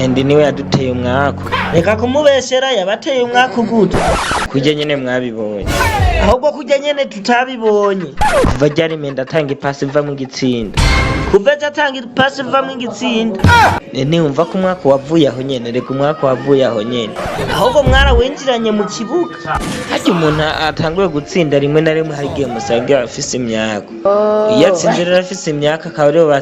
Endi niwe yaduteye umwaku. Reka kumubeshera, yabateye umwaku gute? Kurya nyene mwabibonye. Ahubwo kurya nyene tutabibonye. Kuva ryari Menda atanga ipasi iva mu gitsinda? Kuva ejo atanga ipasi ivamwo igitsinda. Ntiwumva ko umwaka wavuye aho nyene? Reka, umwaka wavuye aho nyene. Ahubwo mwarawinjiranye mu kibuga. Harya umuntu atanguye gutsinda, rimwe na rimwe hari igihe musanga afise imyaka. Iyo atsinze rero afise imyaka, akaba aribo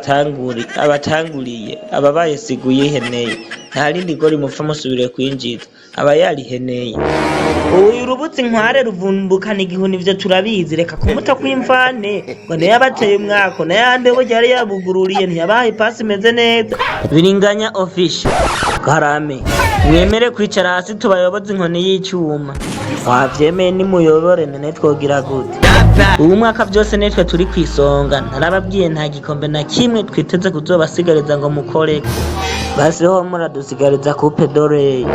abatanguriye, aba bayisiguye iheneye. Nta rindi gori mupfa musubire kwinjiza, aba yariheneye. Uyu rubutse inkware ruvumbukana igihuni, ivyo turabizi. Reka kumuta kw'imvane ngo niyo yabateye umwako, n'ayandi bo yari yabugururiye, ntiyabahaye ipasi imeze neza. Biringanya official karame, mwemere kwicara hasi tubayoboze inkoni y'icuma. Wavyemeye, nimuyobore. None twogira gute? Ubu mwaka vyose nitwe turi kw'isonga. Narababwiye, nta gikombe na kimwe twiteze kuzobasigariza ngo mukoreko. Basi ho muradusigariza Coupe doreye.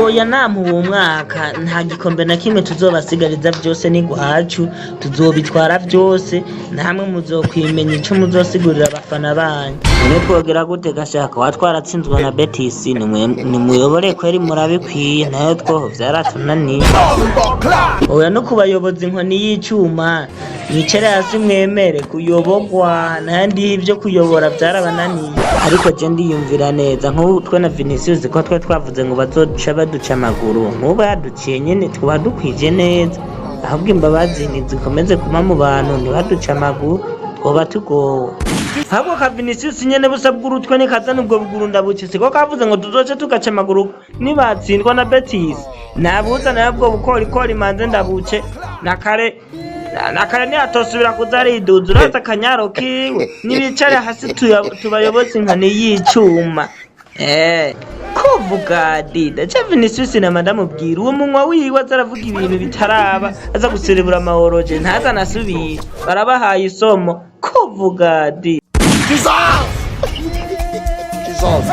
Oya, nampa uwo mwaka nta gikombe na kimwe tuzobasigariza. Vyose ni gwacu, tuzobitwara vyose. Namwe muzokwimenya ico muzosigurira abafana banyu. None twogera gute gashaka wa twaratsinzwe na Betis? Nimuyobore kweri, murabikwiye, nayo twoho vyaratunaniye. Oya, no kubayoboza inkoni y'icuma, mwicare hasi mwemere kuyobogwa, nandi ivyo kuyobora vyarabananiye. Ariko je ndiyumvira neza, nk'ubu twe na Vinicius ko twe twavuze ngo bazoca baduca amaguru, nk'ubu yaduciye nyene twaba dukwije neza. Ahubwo imbabazi ntizikomeze kuba mu bantu, ntibaduce amaguru, twoba tugowe. Ahubwo ka Vinicius nyene busa bw'urutwe nikazana ubwo buguru ndabuce, siko kavuze ngo tuzoce tugaca amaguru nibatsindwa na Betis? Nabuza nayo ubwo bukorikori manze ndabuce na kare na kare, ntiyatosubira kuza ariduza. Uraza akanyaro kiwe. Nibicare hasi tubayoboze inkoni y'icuma. Kuvuga dida ca Vinicius na madamu bwira uwo munwa wiwe aza aravuga ibintu bitaraba, aza guserebura amahoroje, ntaza anasubire. Barabahaye isomo. Kuvuga di Jesus! Jesus!